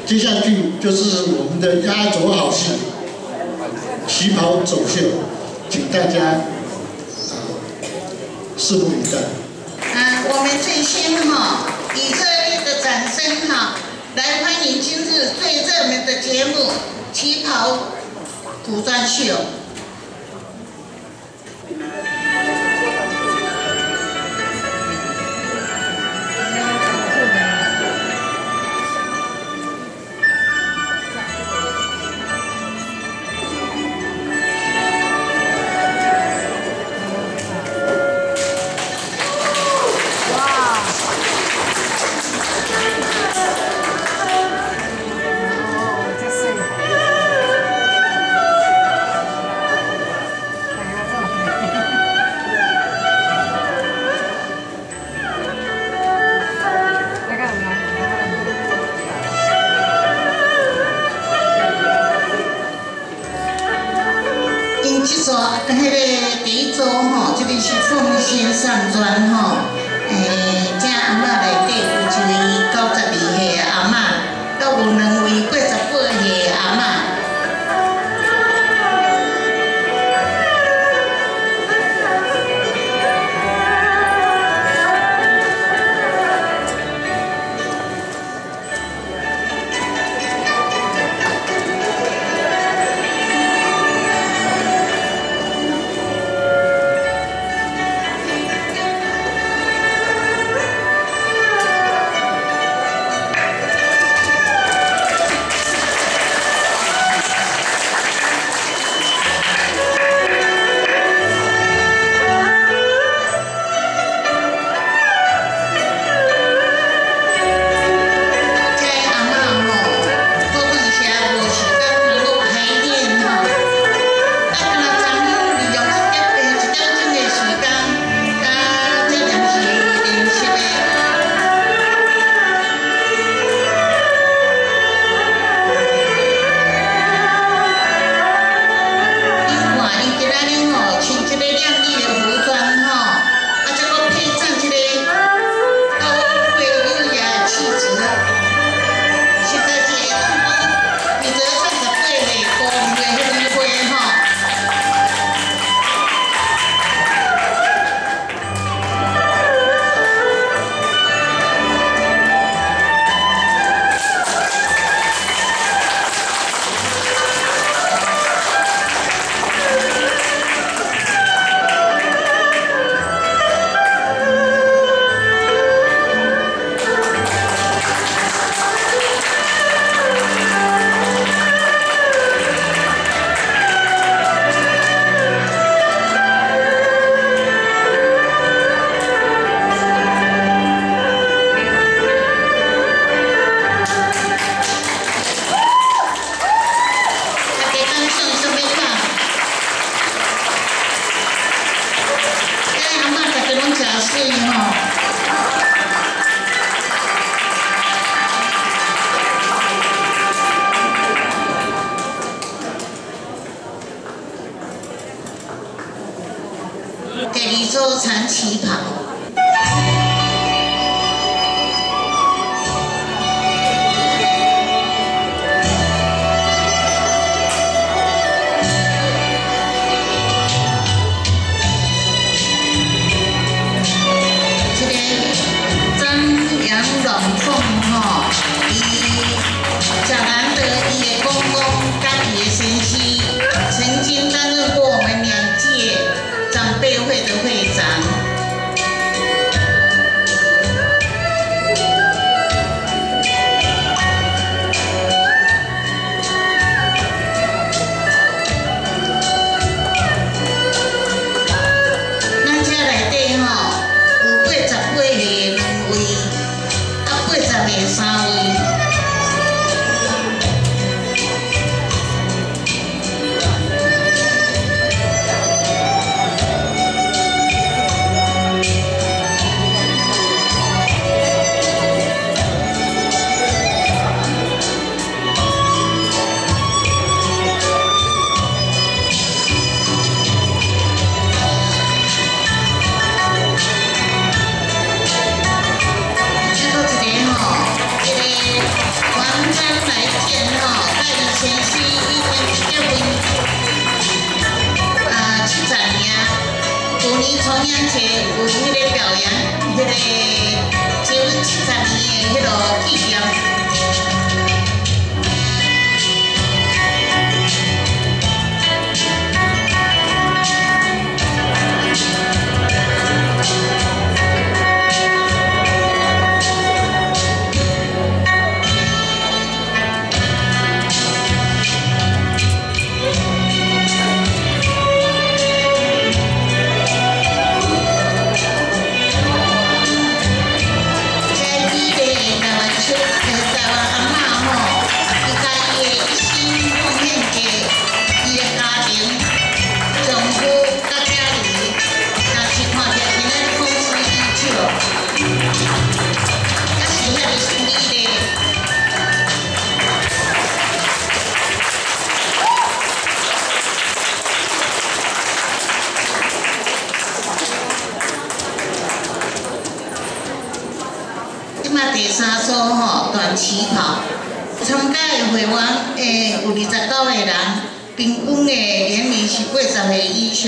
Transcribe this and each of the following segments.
接下去就是我們的壓軸好戲——旗袍走秀，請大家拭目以待。我們最先哈，以熱烈的掌聲哈，來歡迎今日最熱門的節目——旗袍古裝秀。彼个第一组吼，這個是鳳仙上妝吼，這阿嬤內底有一位92歲的阿嬤，閣有兩位88歲的阿嬤。第二組穿旗袍。這個張楊軟鳳吼，伊賈蘭德伊的公公佮伊的先生，曾經擔任過我們兩屆長輩會的會長。年重陽節有彼个表揚，彼个結婚70年的彼个紀念。第三組吼，短旗袍，參加的會員有29個人，平均的年齡是80歲以上。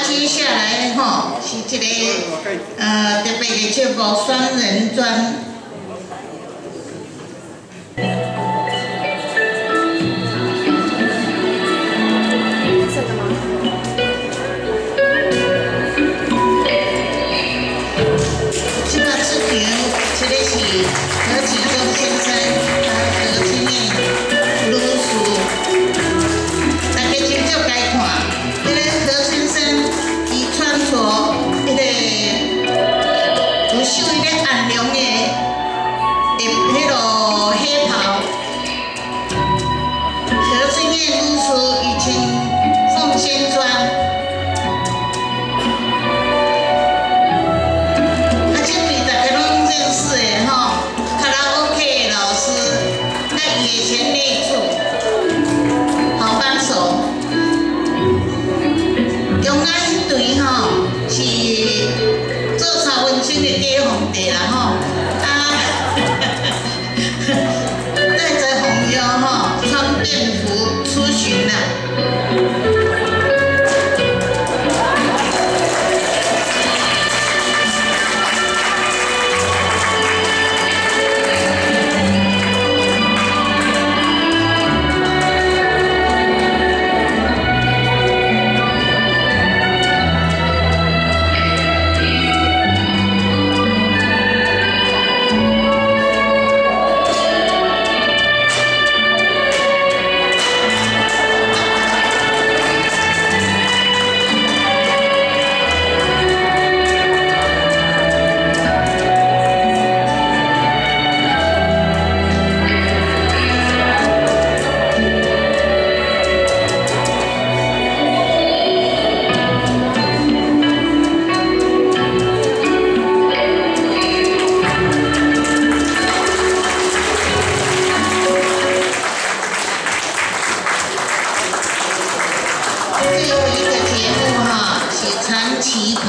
接下來吼是這個特別的節目雙人轉。這個出場，這個是何啟宗先生和何清燕女士，大家真足該看，這個何先生。穿着彼個有繡彼個紅龍的彼个黑袍，何春燕女士伊穿鳳仙裝，啊，這對大家攏認識的吼，卡拉 OK 的老師。團吼是做三温馨的假皇帝啦吼，啊，帶著紅腰吼，穿便服出巡啦。旗袍。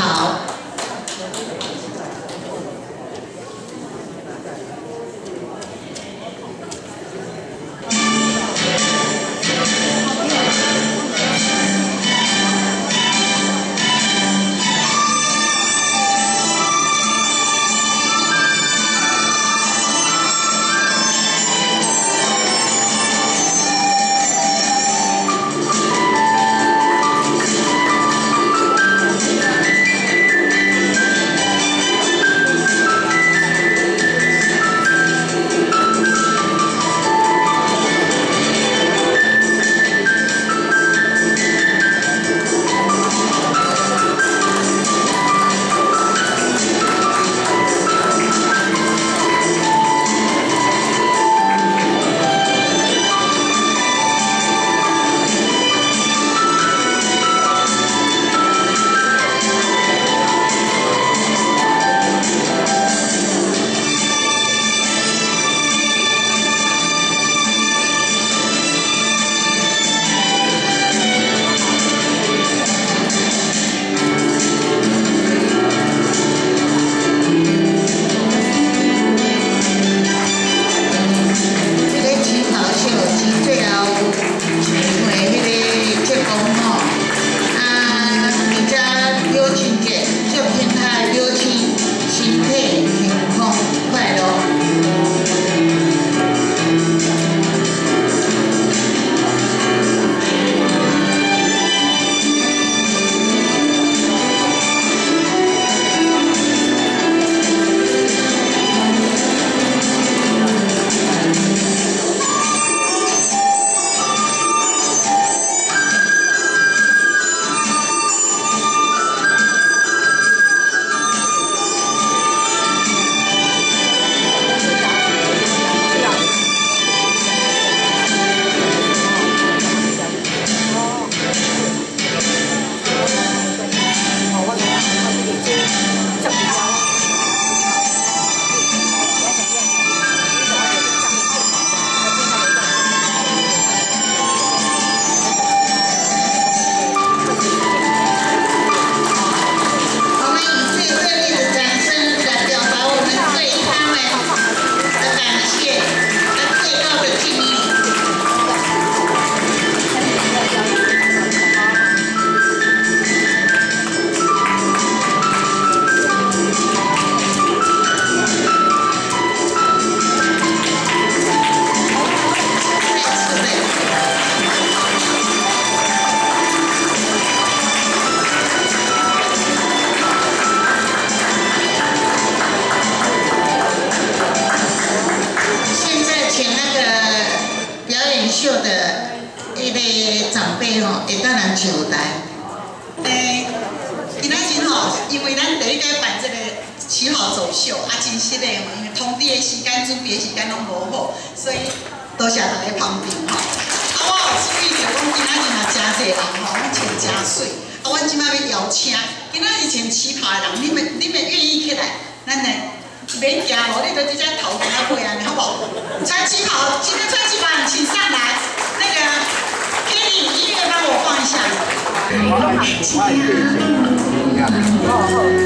秀的迄个长輩吼，會當人上台。今仔日吼，因為咱第一個辦這個旗袍走秀，啊，真實的，因為通知的時間、準備的時間攏無好，所以多謝大家捧場吼。啊，我有注意著講，今仔日若誠濟人吼，攏穿誠媠。啊，阮這擺欲邀請，今仔日穿旗袍的人，你們願意起來，咱來。免驚無，你就直接頭前仔尾按呢，好無？穿旗袍，今天穿旗袍，你請上來。那個 Kenny，音樂幫我放一下。好好。